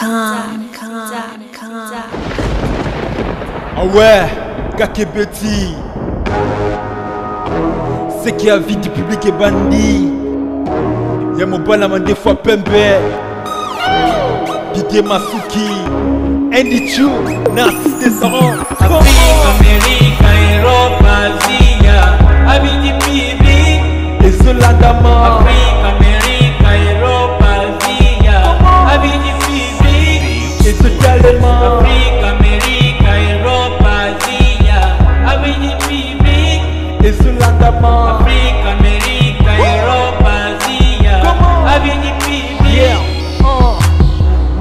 Com. Ah ouais, Kakebeti. Ce qui a vie du public est bandit. Ya mobala mandefu pembe. Didier Masuki. Andy Chu. Narcisse Desseron. Afrique, Amérique, Europe, Asia, avis du public. Et Zolandama. Afrique, Amérique, Europe, Asia, avis du public. Et Totalement. Afrique, Amérique, Europe, Asia, avis du public. Et Zolandama. Afrique, Amérique, Europe, Asia, avis du public. Yeah.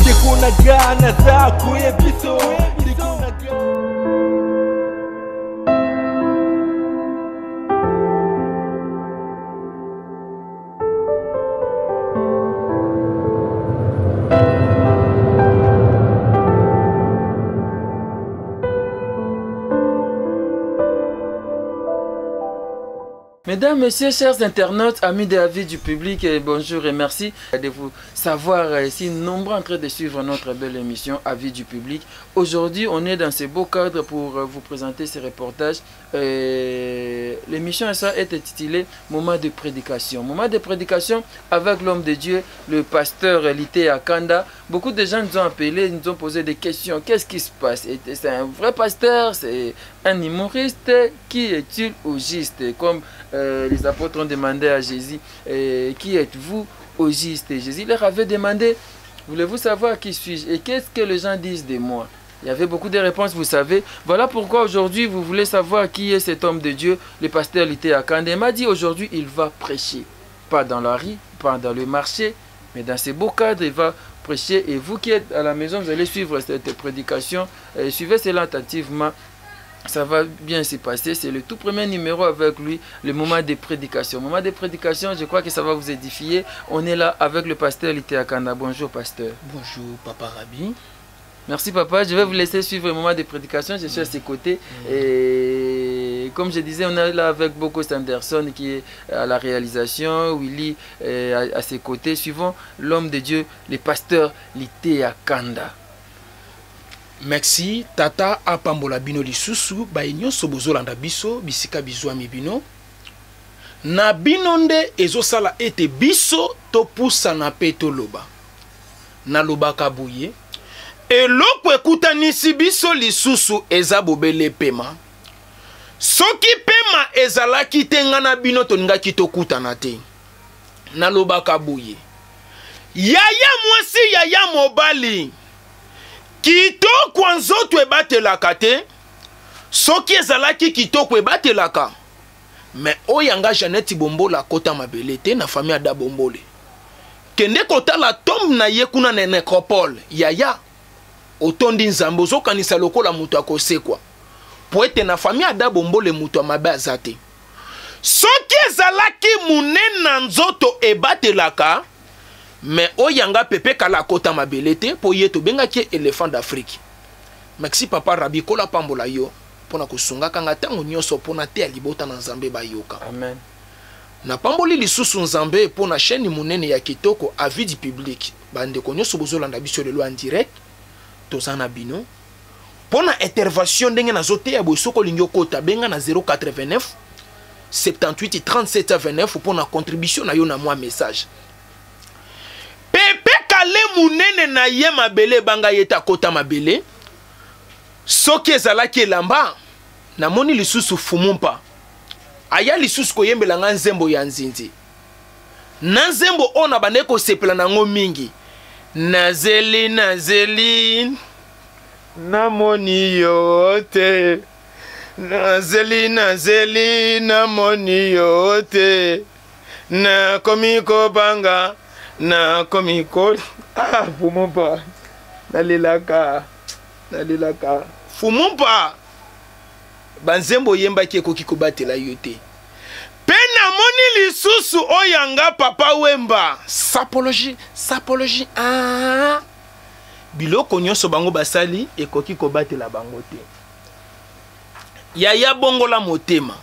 Ndeko na nga naza koyebiso. Ndeko na nga. Mesdames, Messieurs, chers internautes, amis de la vie du public, et bonjour et merci de vous savoir si nombreux en train de suivre notre belle émission Avis du public. Aujourd'hui, on est dans ce beau cadre pour vous présenter ce reportage. L'émission ça est intitulée Moment de prédication. Moment de prédication avec l'homme de Dieu, le pasteur Lité Akanda. Beaucoup de gens nous ont appelés, nous ont posé des questions. Qu'est-ce qui se passe? C'est un vrai pasteur? C'est un humoriste? Qui est-il au juste? Comme les apôtres ont demandé à Jésus, qui êtes-vous au juste? Jésus leur avait demandé, voulez-vous savoir qui suis-je et qu'est-ce que les gens disent de moi? Il y avait beaucoup de réponses, vous savez. Voilà pourquoi aujourd'hui, vous voulez savoir qui est cet homme de Dieu, le pasteur Lité Akanda. Il m'a dit aujourd'hui, il va prêcher. Pas dans la rue, pas dans le marché, mais dans ces beaux cadres, il va prêcher. Et vous qui êtes à la maison, vous allez suivre cette prédication. Et suivez cela attentivement. Ça va bien se passer. C'est le tout premier numéro avec lui, le moment de prédication. Moment de prédication, je crois que ça va vous édifier. On est là avec le pasteur Lité Akanda. Bonjour pasteur. Bonjour papa Rabbi. Merci papa, je vais vous laisser suivre le moment de prédication, je suis à ses côtés. Et comme je disais, on est là avec Boko Sanderson qui est à la réalisation, Willy est à ses côtés. Suivons l'homme de Dieu, le pasteur Lité Akanda. Merci, Tata apambola bino lisusu, baye nyonso bozolanda biso, bisika bizwami bino. Na bino nde ezosala ete biso topusana pe toloba. Nalobaka boye. Eloko ekutanisi biso lisusu eza bobele pema. Soki pema ezalaki te nga na bino tolingaki tokutana te. Nalobaka boye. Yaya mwasi, yaya mobali. Kitoko nzoto ebatelaka te. Soki ezalaki kitoko ebatelaka. Mais oyo nga Jeannette Bombola akota mabele te na famille Ada Bombole. Kende kotala tombe na ye kuna na nécropole. Yaya otondi nzambe ozokanisa lokola moto akosekwa. Po ete na famille Ada Bombole moto ya mabe aza te. Soki ezalaki monene na nzoto ebatelaka, mais oyo nga Pepe Kala akota mabele te, po ye tobengaki ye éléphant d'Afrique. Merci papa Rabbi, kola pambola yo mpona kosungaka nga ntango nyonso mpona te ya libota na nzambe bayoka. Amen. Napamboli lisusu nzambe mpona chaîne monene ya kitoko Avis du public. Bandeko nyonso bozolanda biso lelo en direct, toza na bino. Mpona intervention ndenge nazoteya boye, soki olingi okota, benga na 089 78 37 29 mpona contribution na yo na mwa message. Pepe Kale munene na ye mabele ebanga ye te akota mabele. Soki ezalaki elamba, namoni lisusu fumumpa. Aya lisusu koyembela nga nzembo ya nzinzi. Na nzembo oyo na bandaki kosepela nango mingi. Nazeli, nazeli, namoni yo te. Nazeli, nazeli, namoni yo te. Nakomi kobanga, nakomi ko-, Ah, fumumpa. Nalelaka, nalelaka. Fumumpa. Banzembo oyembaki ekoki kobatela yo te. Pe namoni lisusu oyo nga papa Wemba. Sapologie, sapologie, ah. Biloko nyonso bango basali ekoki kobatela bango te. Yaya bongola motema.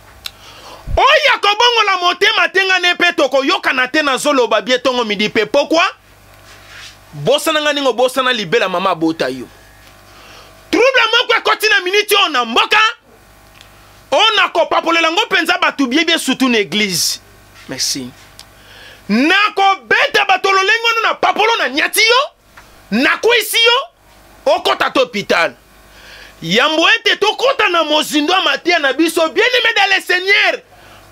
Oya kobongola motema te nga ne pe tokoyokana te nazoloba bie tongo midi pe pokwa. Bosana nga ndenge obosana libela mama abota yo. Trouble moko ekoti na miniti oyo na mboka oyo nakopapolela yango mpenza bato biebie surtout na eglise. Merci. Nakobeta bato lolenge wana na papolo na nyati yo, nakwesi yo, okota to hopital. Yambo ete tokota na mozindo ya mateya na biso, bien-aimé dans le Seigneur,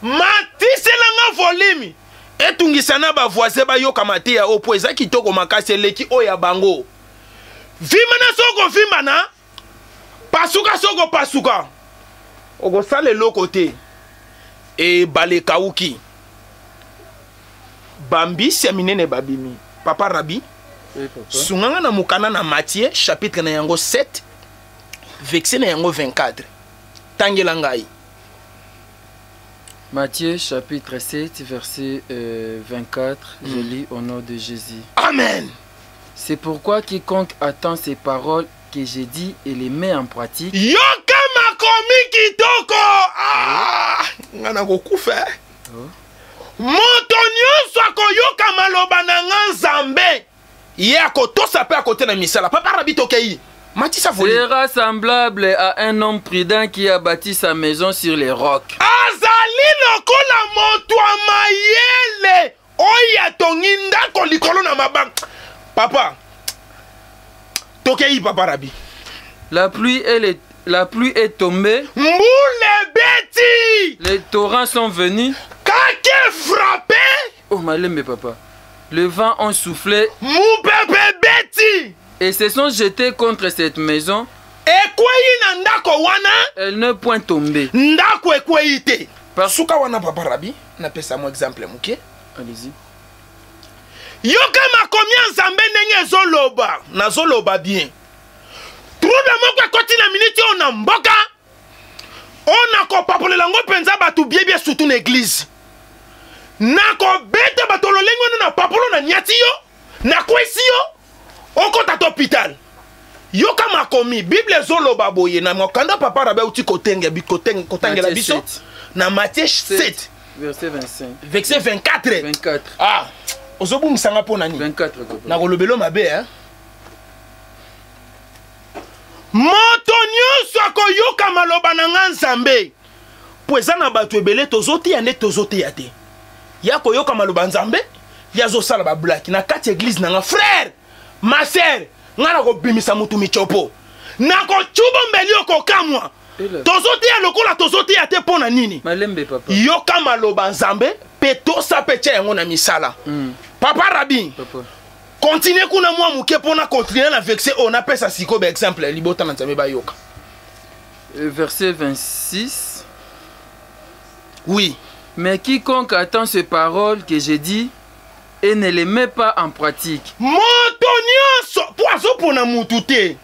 matisela nga volume etungisa na ba voisin bayoka mateya oyo mpo eza kitoko makasi eleki oyo ya bango. Vimbana soko vimbana, pasuka soko pasuka, okosala eloko te. Ebale ekauki, bambisi ya minene babimi. Papa Rabi, Oui, papa. Sunganga na mokanda na Matthieu chapitre na yango 7 verset na yango 24. Tangela ngai. Matthieu chapitre 7 verset 24, je lis au nom de Jésus. Amen. C'est pourquoi quiconque attend ces paroles que j'ai dit et les met en pratique. Yoka makomi kitoko. Ah, nga nakokufa. Oh. Moto nyonso akoyoka maloba na nga Nzambe, ye akotosa mpe akotia na misala. Papa Rabi, tokei. Matisa volume. Sera semblable à un homme prudent qui a bâti sa maison sur les rocs. Azali lokola moto ya mayele oyo atongi ndako likolo na mabanga. Papa, tokei Papa Rabi. La pluie et les, la pluie est tombée. Mbula ebeti. Les torrents sont venus. Kake frappé. Oh malembe papa. Le vent ont soufflé. Mopepe ebeti. Et se sont jetés contre cette maison. Ekwei na ndako wana. Elle n'est point tombée. Ndako ekwei te. Par Suka wana papa Rabi, napesa mo exemple moke. Allez-y. Yoka makomi ya Nzambe ndenge ezoloba. Nazoloba bien. Trouble moko ekoti na miniti oyo na mboka. Oyo nakopapolela yango mpenza bato biebie surtout na eglise. Nakobeta bato lolenge wana na papolo na nyati yo, nakwesi yo, okota to hôpital. Yoka makomi, Bible ezoloba boye na mokanda papa Rabi auti kotengela Matthieu biso 7. na Matthieu 7, verset 25. Verset 24. 24. Ah, ozobungisanga mpo na nini? 24, papa. Nakolobelo mabe, hein? Moto nyonso akoyoka maloba na nga Nzambe. Po eza na bato ebele tozoteya nde tozoteya te. Ya koyoka maloba Nzambe, ya azosala ba blague na kati ya église na nga. Frère, ma sœur, nga nakobimisa mutu michopo. Nakochuba mbeli okokamwa. Ela. Tozoteya lokola tozoteya te mpo na nini? Malembe papa. Yoka maloba Nzambe pe tosa pe tia yango na misala. Papa Rabi. Papa. Continue kuna mwa moke mpona continuer na verset oyo napesa sikoyo ba exemple ya libota na Nzambe bayoka. Verset 26. Oui. Mais quiconque attend ces paroles que j'ai dit et ne les met pas en pratique. Moto nyonso po azopona mutu te.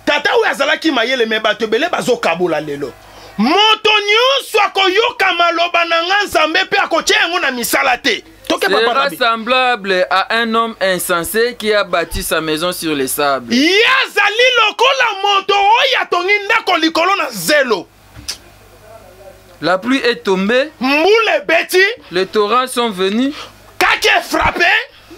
Tata oyo azalaki mayele me bato ebele bazokabola lelo. Moto nyonso akoyoka maloba na nga Nzambe mpe akotia yango na misala te. Toke papa Sera Rabi. semblable à un homme insensé qui a bâti sa maison sur le sable. Ye azali lokola moto oyo atongi ndako likolo na zelo. La pluie est tombée. Mbula ebeti. Les torrents sont venus. Kake frappé.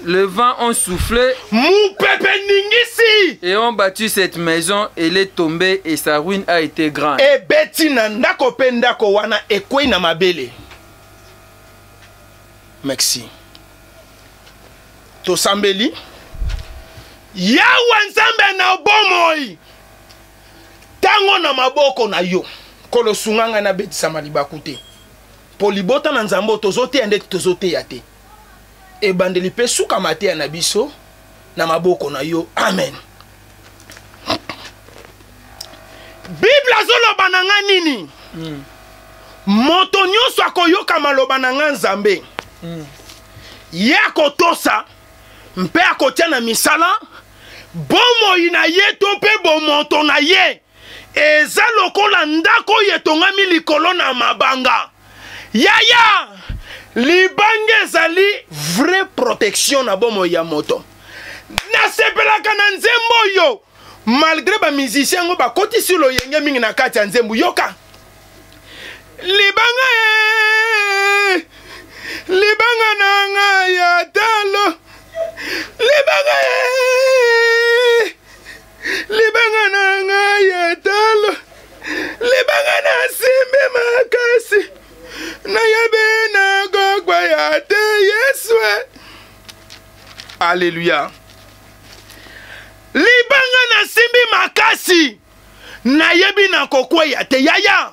Le vent ont soufflé. Mopepe ningisi. Et ont battu cette maison, elle est tombée et sa ruine a été grande. Ebeti na ndako pe ndako wana ekwei na mabele. Merci. Tosambeli. Yawe Nzambe na bomoi. Tango na maboko na yo. Kolo sunga ngai nabetisama libaku te. Po libota na Nzambe tozoteya nde tozoteya te. Ebandeli pe suka mateya na biso na maboko na yo. Amen. Bible azoloba na nga nini? Moto nyonso akoyoka maloba na nga Nzambe. Ye akotosa mpe akotia na misala bomoi na ye to mpe bomoto na ye eza lokola ndako oyo etongami likolo na mabanga. Yaya, libanga ezali vraie protection na bomoi ya moto. Nasepelaka na nzembo oyo malgré ba musiciens ngo bakotisi loyenge mingi na kati ya nzembo. Yoka libanga e, libanga na ngai ya talo. Libanga ye, libanga na ngai ya talo, libanga na simbi makasi, nayebi nakokweya te. Yesu e. Alleluya. Libanga nasimbi makasi, nayebi nakokweya te. Yaya,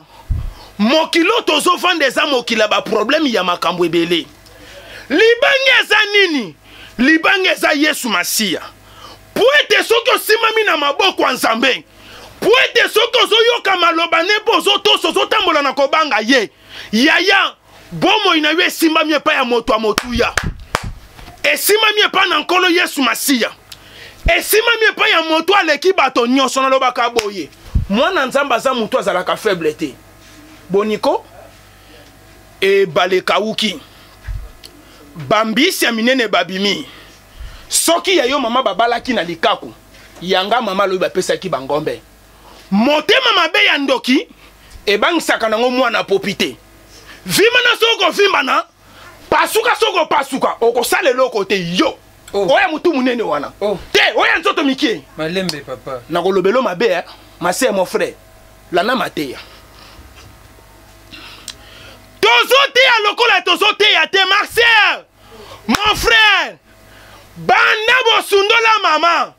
mokili oyo tozofanda eza mokili ya baprobleme ya makambo ebele. Libanga eza nini? Libanga eza Yesu Masiya. Po ete soki osimami na maboko ya Nzambe, po ete soki ozoyoka maloba ne mpo ozotosa, ozotambola na kobanga ye, yaya, bomoi na yo esimbami epai ya moto ya motuya, esimbami epai na Nkolo Yesu Masiya, esimbami epai ya moto aleki bato nyonso. Nalobaka boye, mwana Nzambe aza moto azalaka faible te. Boniko ebale ekauki, bambisi ya minene babimi. Soki ya yo mama babalaki na likaku, yanga mama alobi bapesaki bangombe. Motema mabe ya ndoki ebangisaka nango mwana popi te. Vimana soki okovimbana, pasuka soki okopasuka, okosala eloko te yo. Oh. Oya motu monene wana. Oh. Te, oya nzoto mikie. Malembe papa. Nakolobelo mabe, eh? Ma sœur, mon frère. Landa mateya. Tozoteya lokola tozoteya te, ma sœur, mon frère. Banda bosundola mama.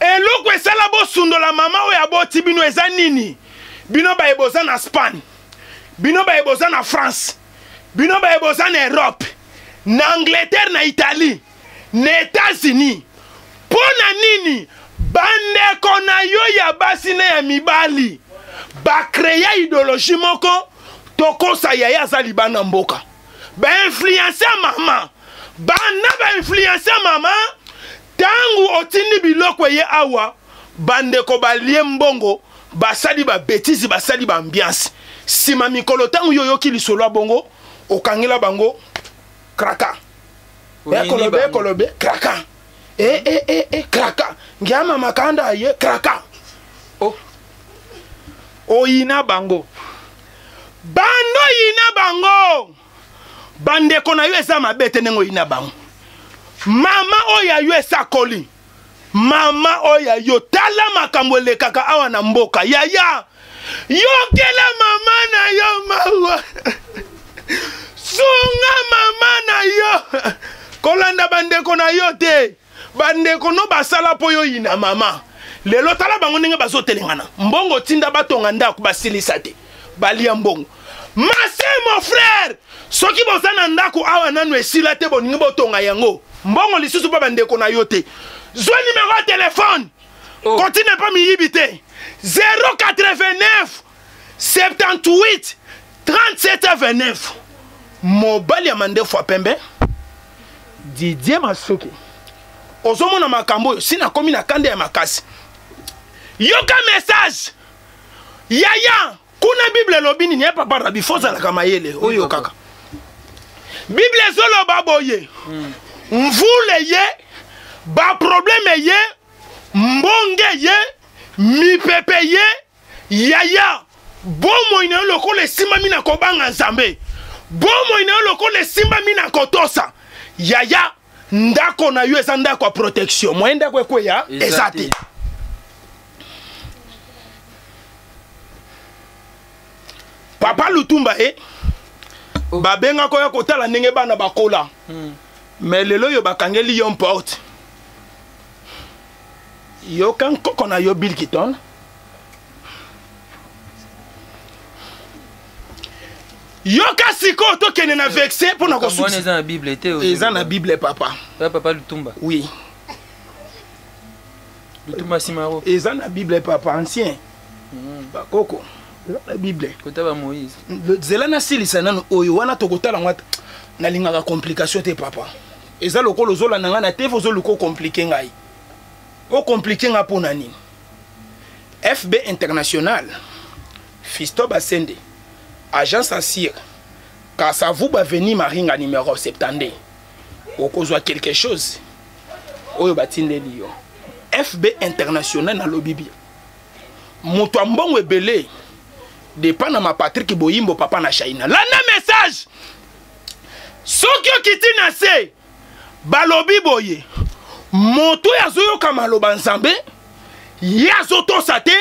Eloko esala bosundola mama oyo aboti bino eza nini? Bino baye boza na Spagne, bino baye boza na France, bino baye boza na Europe, na Angleterre, na Italie, na États-Unis. Mpo na nini bandeko na yo ya basi na ya mibali bakrea idéologie moko tokosa yaya aza libanda mboka, bainfluence mama, bana bainfluence mama. Tangu otindi biloko eye awa, bandeko balie mbongo, basali ba bêtises, basali ba ambiance. Sima mikolo tangu yo oyoki lisolo ya bongo, okangela bango kraka. Ekolobe, ekolobe, kraka. E, e, e, e, kraka. Ngiama makanda ye, kraka. Oh. Oyina bango. Bando yina bango. Bandeko na yo eza mabe te ndenge oyina bango. Mama oyo ya yo esakoli. Mama oyo ya yo, tala makambo elekaka awa na mboka. Yaya, yokela mama na yo mawa. Sunga mama na yo. Kolanda bandeko na yo te. Bandeko no basala po yo yina mama. Lelo tala bango ndenge bazotelengana. Mbongo tinda batonga ndako basilisa te. Balia mbongo. Ma sœur, mon frère, soki boza na ndako awa nanu esila te, boningi botonga yango. Mbongo lisusu pa bandeko na yo te. Zwa numéro ya téléphone. Oh. Continue pa miyibi te. 089 78 37 29. Mobali ya mandefu ya pembe, Didier Masuki. Ozomona makambo oyo, si nakomi na kanda ya makasi. Yoka message. Yaya, kuna Bible elobi nini? Papa Rabi, faut ozalaka mayele, oyo kaka. Bible ezoloba boye. Mvule ye, ba problème ye, mbonge ye, mipepe ye, yaya, bomoi na yo lokola esimbami na kobanga Nzambe. Bomoi na yo lokola esimbami na kotosa. Yaya, ndako na yo eza ndako ya protection. Moyen ndako ekweya eza te. Papa Lutumba e Oh. babengaka ya kotala ndenge bana bakola. Mais lelo yo bakangeli yo porte. Yoka nkoko na yo Bill Clinton. Yoka sikoyo tokende na vexe mpo na kosukisa. Eza na Bible te, ozo Eza na loba. Bible, papa. Papa, papa Lutumba. Oui. Lutumba Simaro. Eza na Bible, papa ancien. Bakoko. Eza na Bible. Kota ba Moïse. Zela na silisa nanu oyo wana tokotala ngo ata. Nalingaka complication te, papa. Eza lokola ozolanda nga na TV, ozoluka ocompliquer ngai. Ocompliquer nga mpo na nini? FB International, Fisto Basende, Agence Assire, Kasavubu Avenue Maringa numéro 72. Okozwa quelque chose oyo batindeli yo. FB International na lobi bien. Moto ya mbongo ebele dépend na ma Patrick Boyimbo papa na Shaina. Landa message. Soki okiti na se, balobi boye. Moto oyo azoyoka maloba Nzambe, ye azotosa te,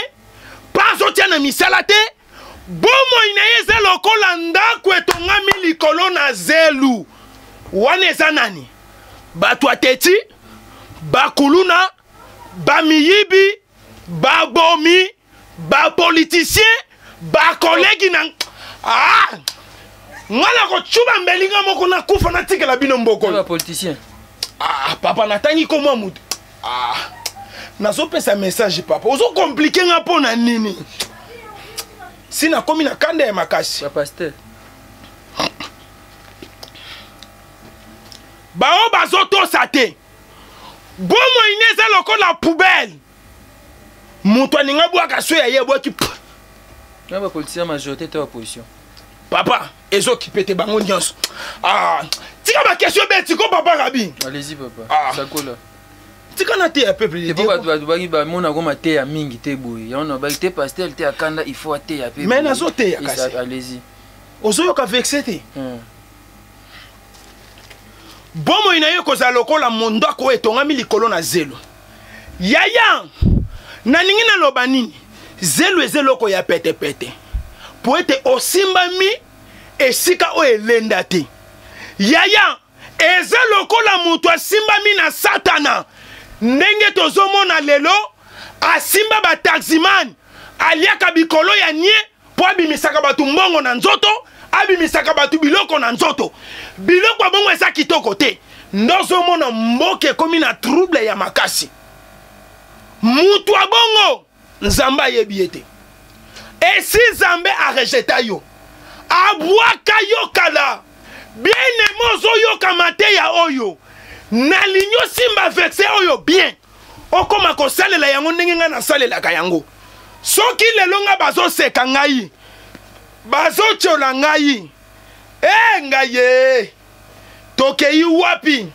mpe azotia na misala te, bomoi na ye eza lokola ndako etongami likolo na zelu. Wana eza nani? Bato ya teti, bakuluna, bamiyibi, babomi, bapoliticien, bakolegi na ah! Nga nakocuba mbeli nga moko nakufa natikela bino mboko. Bapoliticien. Ah, papa natangi komwa moto. Ah, nazopesa message papa, ozokomplike nga mpo na nini? Si nakomi na kanda ya makasi. Bapasteur. Bao bazotosa te, bomoi ne eza lokola poubelle. Moto alinga bwaka so ya ye abwaki. Na bapoliticien majorité to opposition? Papa, ezokipe te bango nyonso. Ah, tika bakestion beti ko papa Rabi. Allez-y papa. Ah. Sakola. Tika na te ya peuple de Dieu. Bato bato bangi bamona ko mateya mingi te boye. Yango na baki te pasteur te akanda, il faut ateya pe. Mais nazoteya kasi. Allez-y. Ozoyoka vexe te. Bomoi na yo ekozala lokola mondako oyo etongami likolo na zelo. Yaya, nalingi naloba nini? Zelo eza eloko ya petepete po ete osimbami esika oyo elenda te. Yaya, eza lokola moto asimbami na Satana, ndenge tozomona lelo asimba bataximan, aliaka bikolo ya nie mpo abimisaka bato mbongo na nzoto, abimisaka bato biloko na nzoto. Biloko ya bongo eza kitoko te. Ndozomona mboka ekomi na trouble ya makasi. Mutu ya bongo Nzambe ayebi ye te. Esi Nzambe arejeta yo, abwaka yo kala. Bien aime, ozoyoka mateya oyo, nalingi osimba verse oyo bien, okoma kosalela yango ndenge ngai nasalelaka yango. Soki lelo ngai bazoseka ngai, bazotyola ngai, e ngai ye, tokei wapi?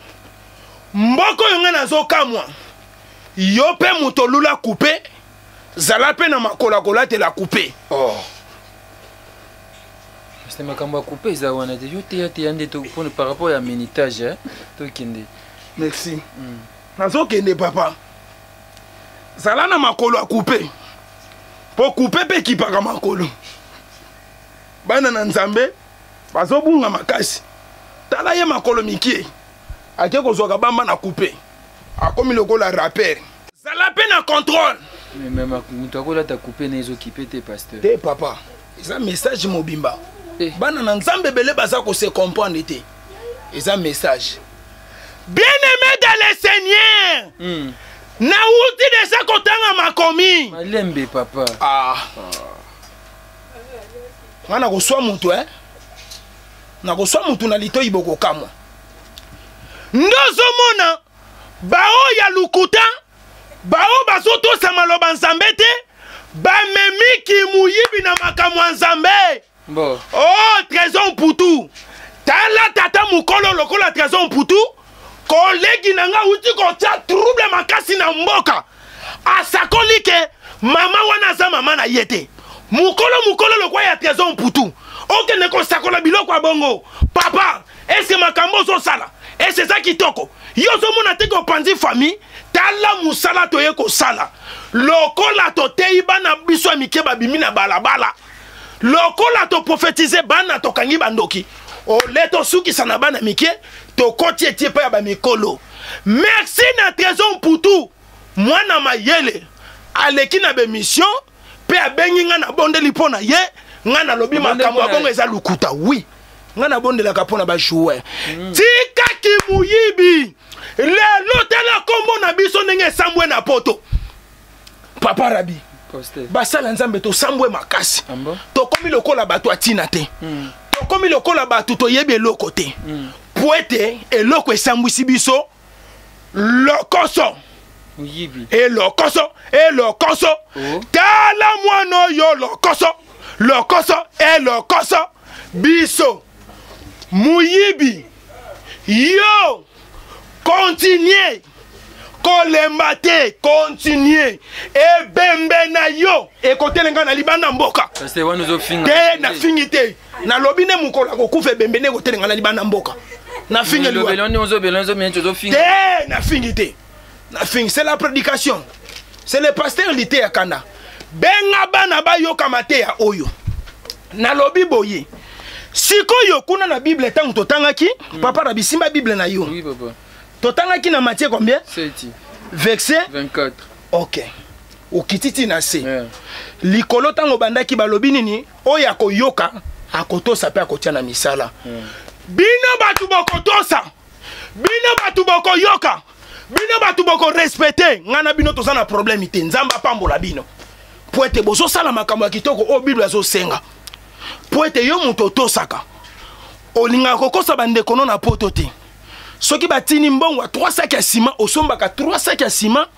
Mboka oyo ngai nazokamwa. Yo mpe moto olula kupe, zala mpe na makolo ya kolatela kupe. Oh. Parce makambo ya kupe eza wana te. Yo teya teya nde par rapport ya minitage, eh? Tokende. Merci. Nazokende papa. Zala na makolo ya kupe, mpo kupe mpe ekipaka makolo. Bana na Nzambe bazobunga makasi. Tala ye makolo mikie, ake kozwaka bamba na kupe, akomi lokola rapper. Zala mpe na contrôle. Mais moto akolata kupe na ezokipe te, pasteur. Te papa, eza message mobimba. Eh. Bana na Nzambe ebele baza kose comprendre te. Eza message. Bien-aimé dans le Seigneur, nauti deja kotanga makomi. Malembe papa. Ah. Nga nakoswa moto, eh? Nakoswa moto na litoi bokokamwa. Ndozomona bao ya lukuta, bao bazotosa maloba Nzambe te, bamemiki muyibi na makambo ya Nzambe. Bon. Oh, Trésor Mputu. Tala tata mukolo lokola Trésor Mputu, kolegi na nga uti kotia trouble makasi na mboka. Asakoli ke mama wana aza mama na ye te. Mukolo mukolo lokwa ya Trésor Mputu. Okende kosakola biloko ya bongo. Papa, est-ce que makambo ozosala? Est-ce eza kitoko? Yo ozomona te kopanzi famille? Tala mosala toye kosala. Lokola toteyi bana biso ya mike babimi na balabala. Lokola toprofetize bana tokangi bandoki. Ole tosukisa na bana mike, tokoti etie epai ya bamikolo. Merci na Trésor Mputu, mwana mayele, aleki na bemission pe abengi nga na bondeli mpo na ye. Nga nalobi makambo ya bongo eza lukuta. Oui, nga nabondelaka mpo na ba joueur. Tika kimuyibi. Lelo tala kombo na biso ndenge esambwe na poto. Papa Rabi, basala Nzambe tosambwe makasi. Tokomi lokola bato ya tina te. Tokomi lokola bato toyebi eloko te. Po ete eloko esambwisi biso lokoso. Elokoso, elokoso. Tala mwana oyo lokoso, lokoso, elokoso. Biso muyibi yo continue kolemba te, continue ebembe na yo ekotelenga na libanda mboka. Te nafingi te, nalobi nde mokolo akokufa ebembe nde ekotelenga na libanda mboka. Nafingi te, nafingi te. Nafingi, c'est la prédication, c'est le pasteur Liteya Kanda. Benga bana bayoka mateya oyo nalobi boye. Sikoyo kuna na Bible, ntango totangaki, papa Rabi, simba Bible na yo. Oui, papa. Totangaki na Matthieu combien? 7. Verset 24. Ok, okiti ti na se. Yeah. Likolo, ntango obandaki, balobi nini? Oyo akoyoka, akotosa mpe akotia na misala. Bino bato bokotosa, bino bato bokoyoka, bino bato bokorespecter ngai na bino, toza na problème te. Nzambe apambola bino po ete bozosala makambo ya kitoko oyo Bible azosenga. Po ete yo moto otosaka, olingaka kokosa bandeko no na poto te. Soki batini mbongo ya 3 sac ya ciment, osombaka 3 sac ya ciment,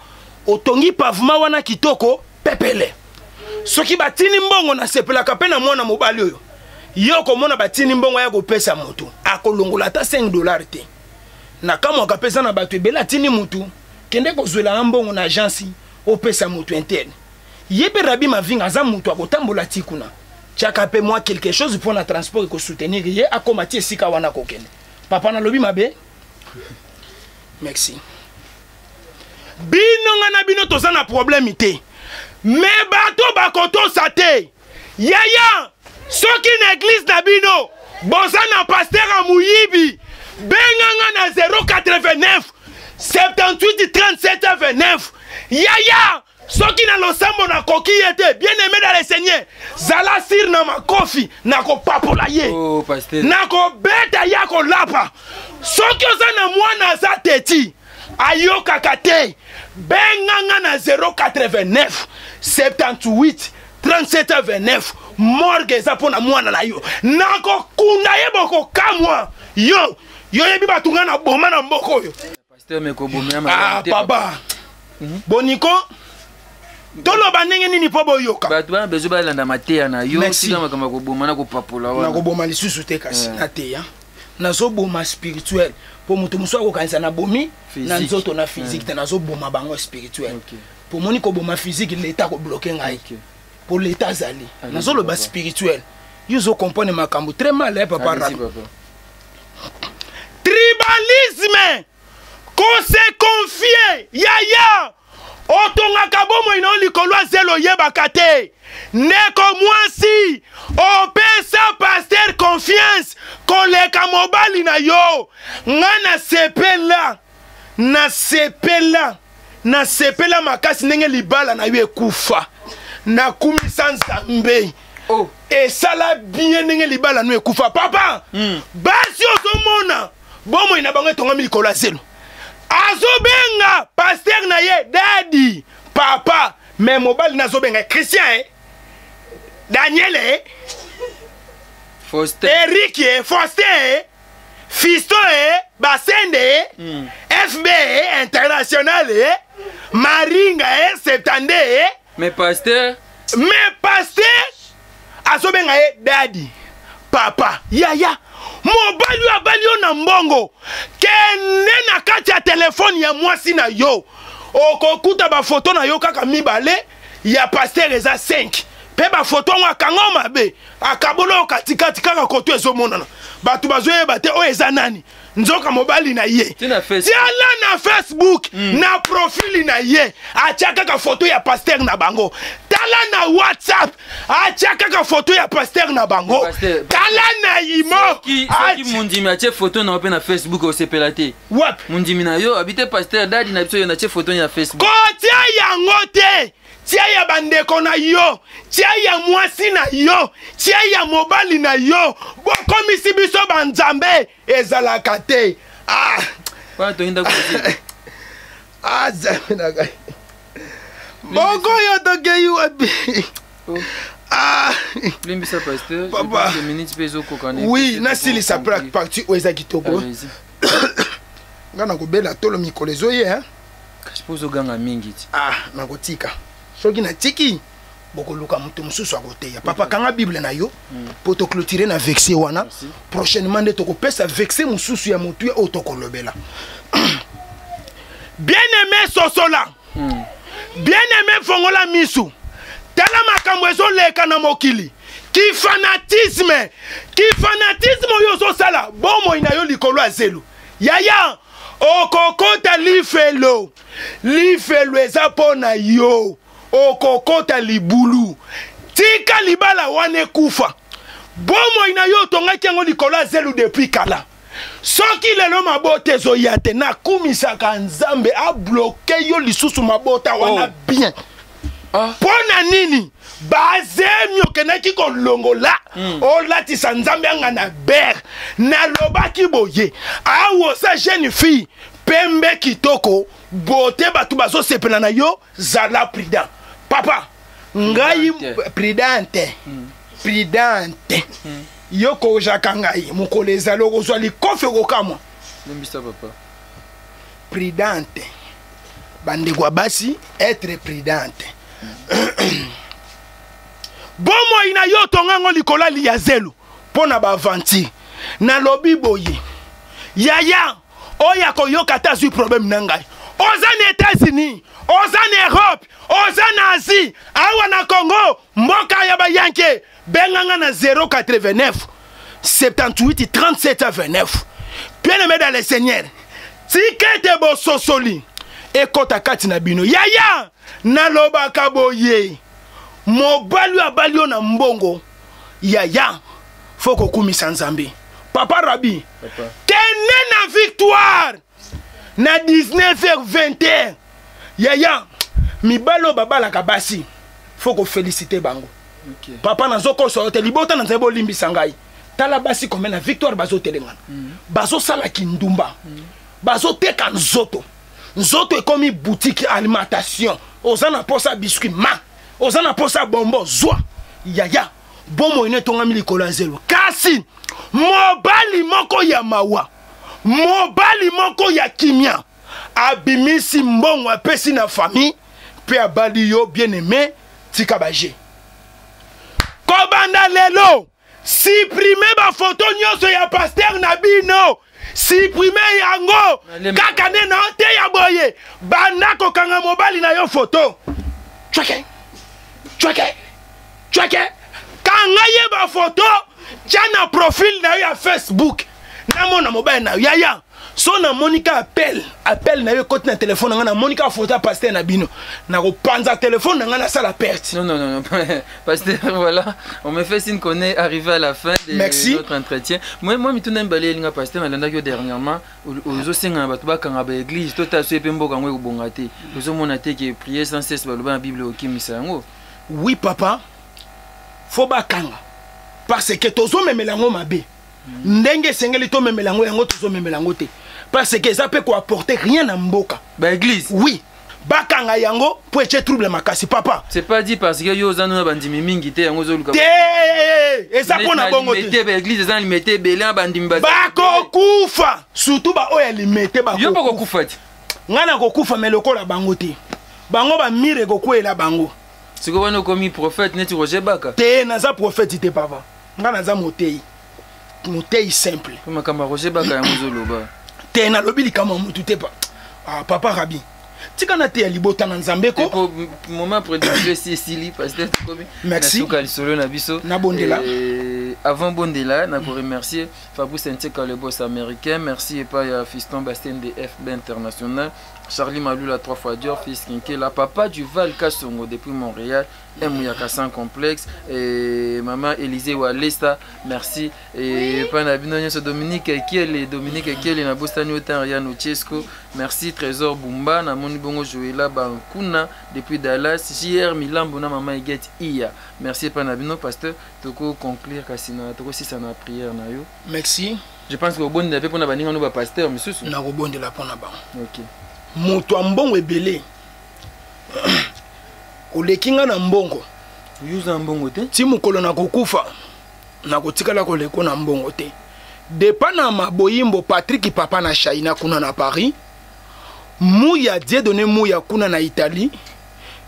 otongi pavement wana kitoko pepele. Soki batini mbongo, nasepelaka mpe na mwana mobali oyo ye okomona batini mbongo ya kopesa moto, akolongola ata 5 $ te. Nakamwaka mpe eza na bato ebele, atindi motu: "Kende kozwelanga mbongo na agence, opesa moto interne." Ye mpe Rabi Mavinga aza moto akotambola ti kuna, tiaka mpe mwa quelque chose mpo na transport ekosoutenir ye akóma ti esika wana akokende. Papa, nalobi mabe? Merci. Bino, nga na bino toza na problème te, mais bato bakotosa te. Yaya, soki na église na bino boza na pasteur ya moyibi, benganga na 089 78 37 29. Yaya, soki na losambo nakoki ye te, bien aimé dans le Seigneur, zala sûr na makofi nakopapola ye. Oh, pasteur. Nakobeta ye, akolapa. Soki oza na mwana aza teti, ayokaka te, benganga na 089 78 37 29. Morgue eza mpo na mwana na yo, nakokunda ye, bokokamwa. Yo yo yebi bato nga na boma na mboka oyo. Pasteur, mais kobomela Ah, malamu te. papa, boniko toloba ndenge nini mpo boyoka? Bato bana besoin balanda mateya na yo. Merci. Tika makambo ya koboma na kopapola wana. Nakoboma lisusu te, kasi nateya, nazoboma spirituel mpo moto mosusu akokanisa nabomi na Physique. nzoto na physique te. Nazoboma bango spirituel. Mpo moni koboma physique, leta akobloquer ngai. Mpo leta azali. Allez-y, Nazoloba papa. spirituel. Yo ozocomprendre makambo très mal, eh, papa. Allez-y, Rabi. papa. Tribalisme, kose confier. Yaya, otongaka bomoi na yo likolo ya zelo, oyebaka te. Ndeko mwasi, opesa pasteur confiance koleka mobali na yo. Nga nasepela, nasepela, nasepela makasi ndenge libala na yo ekufa. Nakumisa Nzambe. Oh. Esala bien ndenge libala no ekufa, papa. Basi ozomona bomoi na bango etongami likolo ya zelo, azobenga pasteur na ye daddy, papa, mais mobali nazobenga Christian, eh? Daniel, eh? Faustin. Eric, eh? Faustin, eh? Fisto, eh? Basende, eh? FB, eh? International, eh? Maringa, eh? Septande, eh? Mais pasteur. Mais pasteur azobenga ye daddy, papa. Yaya, mobali oyo abali yo na mbongo, kende na kati ya telefone ya mwasi na yo, okokuta bafoto na yo kaka mibale, ya pasteur eza 5. Mpe bafoto yango akanga mabe, akabola oyo katikati kaka koto ezomonana, bato bazoyeba te oyo eza nani, nzoka mobali na ye. Tina Facebook. Tiala na Facebook, na profil na ye atia kaka foto ya pasteur na bango. Tala na WhatsApp, atia kaka foto ya pasteur na bango. Pasteur, Tala na imo. Soki mondimi atie foto na yo mpe na Facebook, osepela te? Wapi? Mondimi na yo abi te: "Pasteur, daddy na biso yo, natie foto na Facebook." Kotia yango te. Tia ya bandeko na yo, tia ya mwasi na yo, tia ya mobali na yo. Bokomisi biso banzambe, ezalaka te. Ah. Wana toyinda kozi. Ah, Nzambe na ngai, moko oyo tokei wapi? Oh. Ah. Limbisa, pasteur. Papa. Minute mpe ezokoka. Oui, nasilisa partie oyo eza kitoko. Nga nakobela tolo mikolo ezoye, hein? Kasi mpo ozoganga mingi ti. Ah, nakotika. Soki natiki, bokoluka moto mosusu akoteya. Papa, kanga Bible na yo mpo toclôturer na verset wana. Merci. Prochainement nde tokopesa verset mosusu ya motuya oyo tokolobela. Bien aimé, sosola. Bien aimé, fongola misu, tala makambo ezoleka na mokili. Kifanatisme, kifanatisme oyo ozosala bomoi na yo likolo ya zelo. Yaya, Okokota lifelo. Lifelo eza mpo na yo. Okokota libulu. Tika libala wana ekufa. Bomoi na yo otongaki yango likolo ya zelu depuis kala. Soki lelo mabota ezoya te, nakumisaka Nzambe abloke yo lisusu mabota wana. Oh. Bien. Ah. Mpo na nini bazemi okendaki kolongola olatisa Nzambe anga na ber? Nalobaki boye, awa oza jeune fille, pembe kitoko, bote, bato bazosepela na yo, zala prudent papa. Ngai prudente, prudente. Yo kozaka ngai mokolo ezali okozwa likofi, okokamwa. Limbisa papa. Prudente, bandeko ya basi, être prudente. Bomoi na yo otonga yango likolo ya zelo mpo na baaventure. Nalobi boye, yaya oyo akoyoka te, azwi problème na ngai. Oza na États-Unis, oza na Europe, oza na Asie, awa na Congo, mboka ya bayanke, benganga na 089 78 37 29. Bien aimé dans le Seigneur, tika ete bososoli ekɔta kati na bino. Yaya, nalobaka boye, mobali oyo abali yo na mbongo, yaya, fo kokumisa Nzambe. Papa Rabi, kende na Victoire na 19h21. Yaya, mibali oyo babalaka basi, fo koféliciter bango. Papa, nazokosa yo te. Libota na Nzambe, bolimbisa ngai. Tala basi combien na Victoire bazotelengana, bazosala kindumba, bazoteka nzoto. Nzoto ekomi boutique alimentation. Oza na posa biscuit, ma oza na posa bombo, zwa. Yaya, bomoi no etongami likolo ya zelo. Kasi mobali moko ya mawa, mobali moko ya kimia, abimisi mbongo, apesi na famille mpe abali yo. Bien aimé, tika baje. Kobanda lelo, supprime bafoto nyonso ya pasteur na bino, supprime yango. Kaka nde na te ya boye, banda kokanga mobali na yo foto. Cweke cweke cweke, kanga ye bafoto, tia na profil na yo ya Facebook. Namona mobali na yo, yaya, so namoni ka appel na yo ekoti na telefone na ngai, namoni ka foto ya pasteur na bino, nakopanza telefone na ngai, nasala perte. Non, non, non, non. Pasteur, voilà, on me fait signe qu'on est arrivé à la fin de Merci. Notre entretien. Moi, mituna mibale elinga, pasteur, nalandaki yo dernièrement, ozosenga na bato bakanga baéglise, tota so epe mboka yango ekobonga te. Ozomona te ke prier sans cesse, baloba na Bible, okimisa yango? Oui papa, fo bakanga, parce que tozomemela yango mabe. Ndenge esengeli tomemela yango, yango tozomemela yango te, parce que eza mpe koapporter rien na mboka. Baéglise? Oui, bakanga yango mpo etie trouble makasi, papa. C'est pas dit parce que yo oza nuna bandimi mingi te, yango ozoluka. Te, eza mpo na bongo te. Te, baéglise eza na Limete ebele na bandimi. Bakokufa, surtout baoyo ya Limete. Yo mpo kokufa te. Ngai nakokufa, me lokola bango te. Bango bamire ekokweyela bango. Sikoyo wana okomi prophète neti Roger Baka? Te, naza prophète te papa. Ngai naza motei, motei simple. Mpo makambo ya Roger Baka yango ozoloba. Te, nalobi likambo ya motu te pa. Ah, papa Rabi, tika na te ya libota na Nzambe ko. Po moment production esi esili, pasteur, tokomi Merci. na suka lisolo na biso. Nabondela. Avant bondela, nakoremercier Fabrice Nteka, le boss américain. Merci epai ya Fiston Bastien de FB International, Charlie Malula, trois fois Dior, fils Kinkela, papa du Val Kasongo depuis Montréal, Muyaka sans complexe, et maman Élisée Walesa, merci. Et pana bino nyonso, Dominique Kiele, Dominique Kiele na bostani otan Riano Chesco, merci. Trésor Bumba na moni bongo, Joela Bankuna depuis Dallas, JR Milambo na maman Eget Iya. Merci pana bino. Pasteur, toko conclure kasi na toko sisa na prière na yo. Merci. Je pense que obondela pe pona baninga no ba pasteur misusu. Nakobondela mpo na bango. OK. Moto ya mbongo ebele, oleki nga na mbongo. Yuza mbongo te. Ti mokolo nakokufa, nakotikala koleko na mbongo te. Depa na Maboyimbo Patrik, papa na Shaina kuna na Paris, Muya Dieudonné Muya kuna na Italie,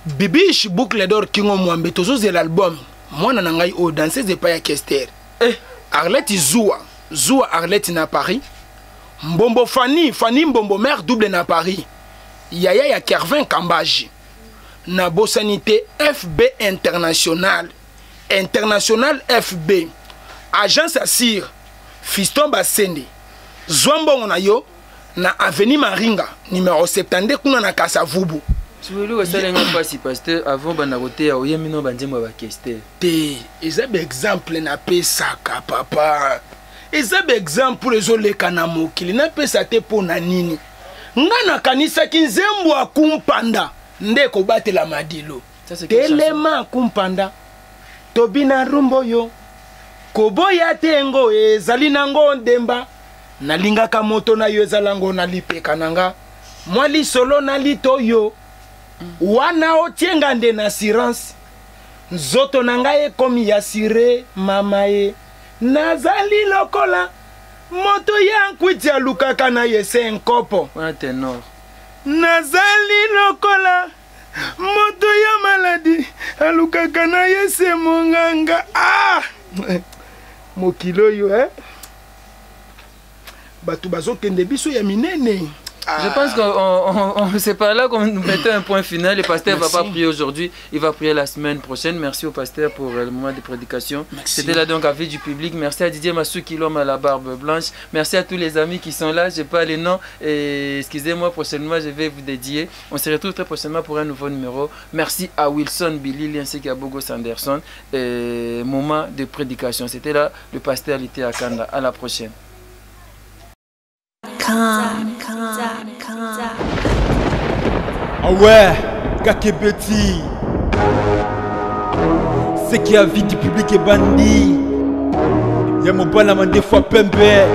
Bibish Boucle d'Or Kingo Mwambe, tozozela album mwana na ngai oyo danseuse epai ya Kester. Eh. Arlette Zuwa Zuwa, Arlette na Paris, Mbombo Fani Fani Mbombo, mare double na Paris, yaya ya Kervin Kambaji. Nabosani te FB International, International FB agence, asire Fiston Basende, zwa mbongo na yo. Na avenue Maringa numéro 72 kuna na Kasavubu. Soki osali nga mpasi, pasteur, avant banda koteya, oyembi no banzembo ya bakester. Te, eza baexemple napesaka, papa. Eza baexemple ezoleka na mokili, napesa te. Mpo na nini? Nga nakanisaki nzembo akumpanda nde ekobatela Madilo. Ça, c'est quelle chanson? Telema akumpanda, tobina rumba oyo, koboya te, ngo ezali nango ndemba. Nalingaka moto na yo, ezalango na lipeka na nga, mwa lisolo na litoyo wana otienga nde na assurance. Nzoto na ngai ekomi ya sire, mama ye. Nazali lokola moto ya nkwiti alukaka na ye se nkopo. Wana ténor. Nazali lokola moto ya maladi alukaka na ye se monganga. Ah! Mokili oyo, eh? Bato bazokende biso ya minene. Je pense que c'est par là qu'on mettait un point final. Le pasteur ne va Merci. pas prier aujourd'hui, il va prier la semaine prochaine. Merci au pasteur pour le moment de prédication. Merci. C'était là donc avis du public. Merci à Didier Massou qui, l'homme à la barbe blanche. Merci à tous les amis qui sont là. Je n'ai pas les noms. Et excusez-moi, prochainement, je vais vous dédier. On se retrouve très prochainement pour un nouveau numéro. Merci à Wilson Billy ainsi qu'à Bogo Sanderson. Et moment de prédication. C'était là le pasteur Lité Akanda. À la prochaine. Com, com, com. Ah ouais, Kakebeti. Ce qui a vie du public est bandit. Ya mobala mandefu pembe.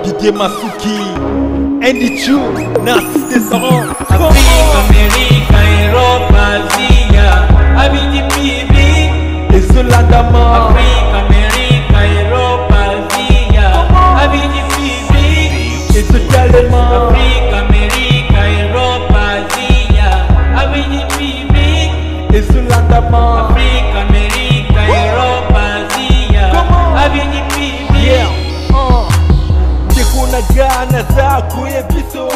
Didier Masuki. Andy Chu. Narcisse Desarons. Afrique, Amérique, Europe, Asia, avis du public. Ezolandama. Afrique, Amérique, Europe, Asia, avis du public. Ezotalema. Afrique, Amérique, Europe, Asia, avis du public. Ezolandama. Afrique, Amérique, Europe, Asia, avis du public. Yeah. Ndeko na nga, naza koyebiso.